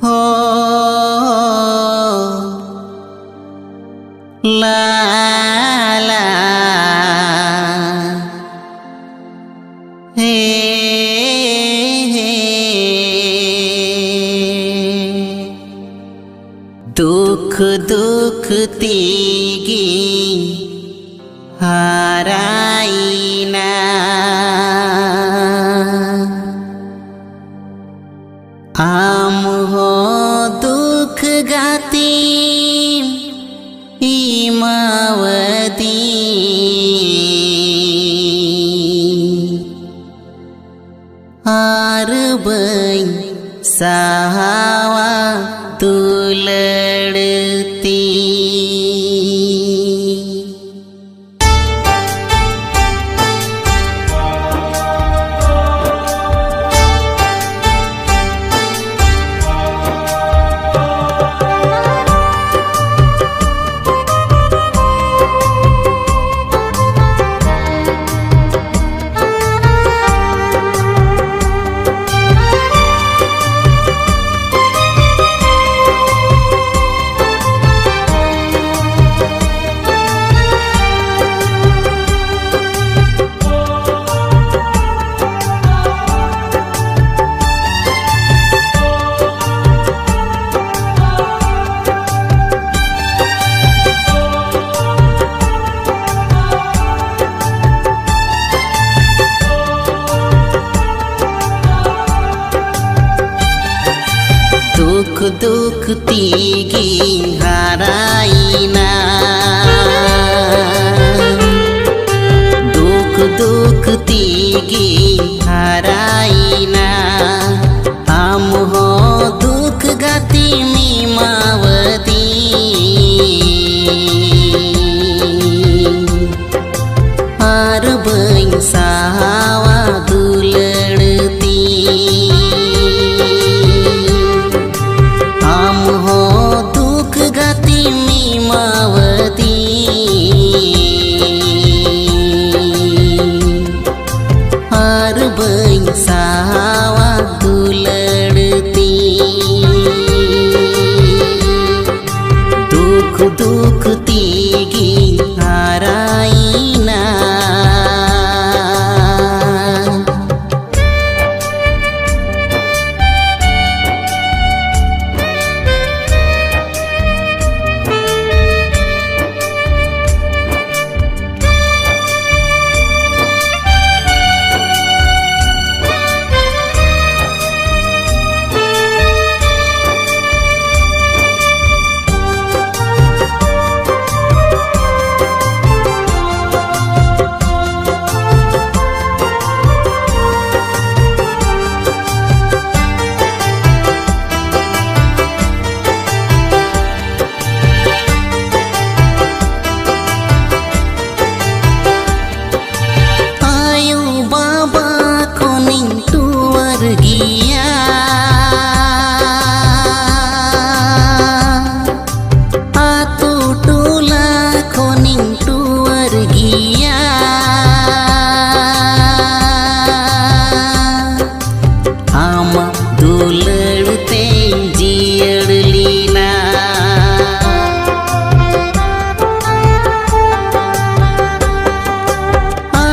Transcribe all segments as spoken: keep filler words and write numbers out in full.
ᱦᱚ ᱞᱟ ᱞᱟ ᱦᱮ ᱦᱮ ᱫᱩᱠᱷ ᱫᱩᱠᱷ ᱛᱮᱜᱮᱧ ᱦᱟᱨᱟᱭᱮᱱᱟ᱾ ᱟᱢ ᱦᱚᱸ ᱫᱩᱠᱷ ᱜᱟᱛᱮᱢ ᱮᱢᱟᱣᱟᱫᱤᱧ᱾ ᱟᱨ ᱵᱟᱹᱧ ᱥᱟᱦᱟᱣᱟ ᱫᱩᱞᱟᱹᱲ ᱛᱤᱧ᱾ ᱫᱩᱠᱷ ᱫᱩᱠᱷ ᱛᱮᱜᱮᱧ ᱦᱟᱨᱟᱭᱮᱱᱟ᱾ ᱫᱩᱠᱷ ᱫᱩᱠᱷ ᱛᱮᱜᱮᱧ ᱦᱟᱨᱟᱭᱮᱱᱟ᱾ ᱟᱢ ᱦᱚᱸ ᱫᱩᱠᱷ ᱜᱟᱛᱮᱢ ᱮᱢᱟᱣᱟᱫᱤᱧ᱾ ᱟᱨ ᱵᱟᱹᱧ ᱥᱟᱦᱟᱣᱟ ᱫᱩᱞᱟᱹᱲ ᱛᱤᱧ᱾ ᱟᱢ ᱦᱚᱸ ᱫᱩᱠᱷ ᱜᱟᱛᱮᱢ ᱮᱢᱟᱣᱟᱫᱤᱧ᱾ ᱟᱨ ᱵᱟᱹᱧ ᱥᱟᱦᱟᱣᱟ ᱫᱩᱞᱟᱹᱲ ᱛᱤᱧ, ᱫᱩᱠ ᱫᱩᱠ ᱛᱮᱜᱤᱧ ᱦᱟᱨᱟᱭᱮᱱᱟ᱾ ᱟᱭᱳ ᱵᱟᱵᱟ ᱠᱷᱚᱱᱤᱧ ᱴᱩᱣᱟᱹᱨ ᱜᱮᱭᱟ, ᱟᱛᱳ ᱴᱚᱞᱟ ᱠᱷᱚᱱᱤᱧ ᱴᱩᱣᱟᱹᱨ ᱜᱮᱭᱟ᱾ ᱟᱢᱟᱜ ᱫᱩᱞᱟᱹᱲ ᱛᱮᱧ ᱡᱤᱭᱟᱹᱲ ᱞᱮᱱᱟ᱾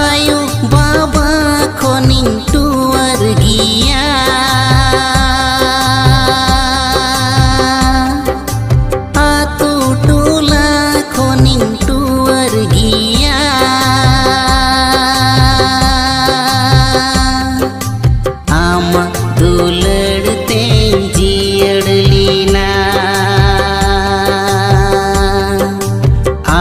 ᱟᱭᱳ ᱵᱟᱵᱟ ᱠᱷᱚᱱᱤᱧ ᱴᱩᱣᱟᱹᱨ ᱜᱮᱭᱟ, ᱟᱛᱳ ᱴᱚᱞᱟ ᱠᱷᱚᱱᱤᱧ ᱴᱩᱣᱟᱹᱨ ᱜᱮᱭᱟ᱾ ᱟᱢᱟᱜ ᱫᱩᱞᱟᱹᱲ ᱛᱮᱧ ᱡᱤᱭᱟᱹᱲ ᱞᱮᱱᱟ᱾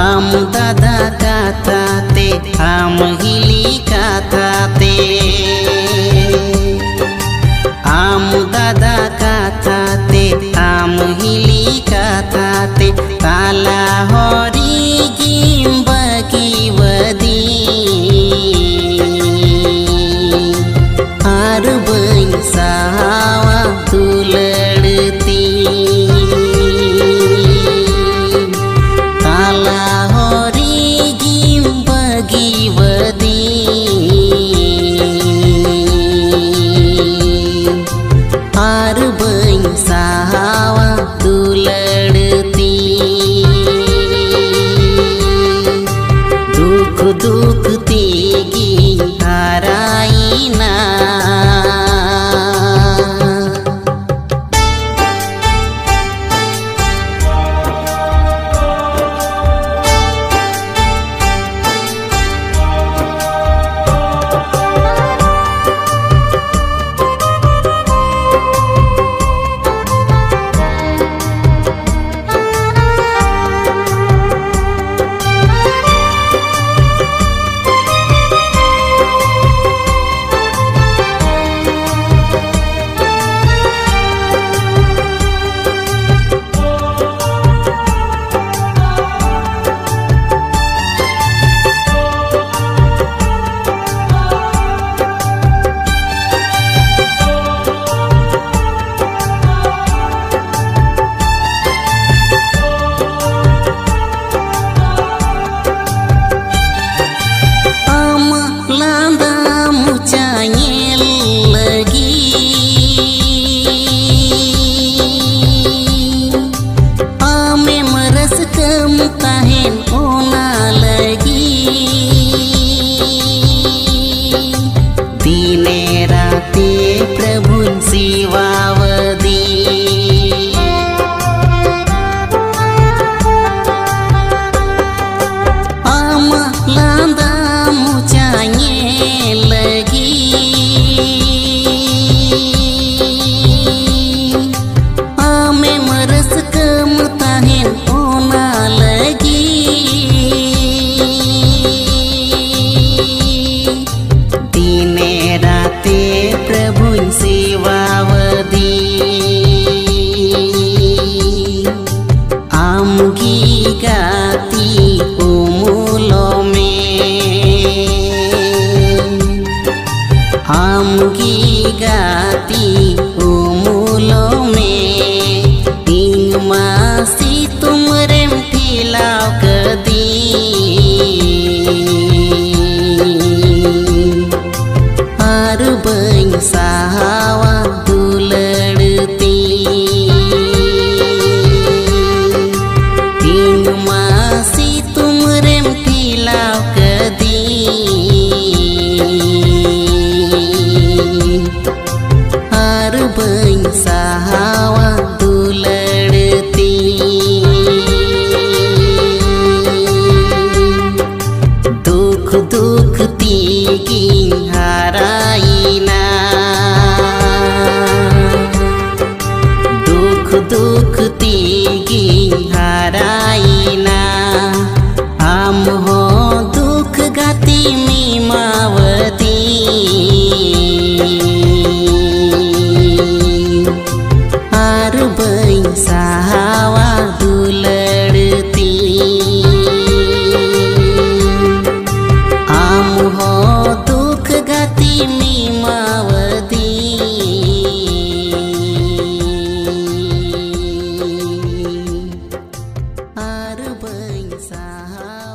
ᱟᱢ ᱫᱟᱫᱟ ᱠᱟᱛᱷᱟ ᱛᱮ, ᱟᱢ ᱦᱤᱞᱤ ᱠᱟᱛᱷᱟ ᱛᱮ, ᱟᱢ ᱫᱟᱫᱟ ᱠᱟᱛᱷᱟ ᱛᱮ, ᱟᱢ ᱦᱤᱞᱤ ᱠᱟᱛᱷᱟ ᱛᱮ, ᱛᱟᱞᱟ ᱦᱚᱨᱤ ᱜᱮᱢ ᱵᱟᱹᱜᱤᱣᱟᱫᱤᱧ, ᱟᱨ ᱵᱟᱹᱧ ᱥᱟᱦᱟᱣᱟ ᱫᱩᱞᱟᱹᱲ ᱛᱤᱧ᱾ ᱛᱟᱞᱟ ᱦᱚᱨᱤ ᱜᱮᱢ ᱵᱟᱹᱜᱤᱣᱟᱫᱤᱧ, ᱚᱱᱟ ᱞᱟᱹᱜᱤᱫ ᱫᱤᱱᱮ ᱨᱟᱛᱮ ᱯᱨᱚᱵᱷᱩᱧ ᱥᱮᱵᱟᱣᱟᱫᱤ᱾ ᱟᱢᱟᱜ ᱞᱟᱸᱫᱟ ᱢᱚᱪᱟ ᱧᱮᱞ ᱞᱟᱹᱜᱤᱫ ᱟᱢᱮᱢ ᱨᱟᱹᱥᱠᱟᱹᱢ ᱛᱟᱦᱮᱱ ᱚᱱᱟ ᱞᱟᱹᱜᱤᱫ ᱫᱤᱱᱮ ᱨᱟᱛᱮ ᱯᱨᱚᱵᱷᱩᱧ ᱥᱮᱵᱟᱣᱟᱫᱤ᱾ ᱟᱢᱜᱮ ᱜᱟᱛᱮ ᱩᱢᱩᱞᱚᱜ ᱢᱮ, ᱟᱢᱜᱮ ᱜᱟᱛᱮ ᱩᱢᱩᱞᱚᱜ ᱢᱮ᱾ ᱤᱧ ᱢᱟ ᱥᱤᱛᱩᱝ ᱨᱮᱢ ᱴᱷᱮᱞᱟᱣ ᱠᱟᱹᱫᱤᱧ, ᱟᱨ ᱵᱟᱹᱧ ᱥᱟᱦᱟᱣᱟ ᱫᱩᱞᱟᱹᱲ ᱛᱤᱧ᱾ ᱤᱧ ᱢᱟ ᱥᱤᱛᱩᱝ ᱨᱮᱢ ᱴᱷᱮᱞᱟᱣ ᱠᱟᱹᱫᱤᱧ, ᱟᱨ ᱵᱟᱹᱧ ᱥᱟᱦᱟᱣᱟ ᱫᱩᱞᱟᱹᱲ ᱛᱤᱧ᱾ ᱫᱩᱠ ᱫᱩᱠ ᱛᱮᱜᱤᱧ ᱦᱟᱨᱟᱭᱮᱱᱟ, ᱫᱩᱠ ᱫᱩᱠ ᱛᱮᱜᱤᱧ ᱦᱟᱨᱟᱭᱮᱱᱟ᱾ ᱟᱢ ᱦᱚᱸ ᱫᱩᱠ ᱜᱟᱛᱮᱢ ᱮᱢᱟᱣᱟᱫᱤᱧ, ᱟᱨ ᱵᱟᱹᱧ ᱥᱟᱦᱟᱣᱟ ᱫᱩᱞᱟᱹᱲ ᱛᱤᱧ᱾ ᱟᱢ ᱦᱚᱸ ᱫᱩᱠ ᱜᱟᱛᱮᱢ ᱮᱢᱟᱣᱟᱫᱤᱧ, ᱟᱨ ᱵᱟᱹᱧ ᱥᱟᱦᱟᱣᱟ᱾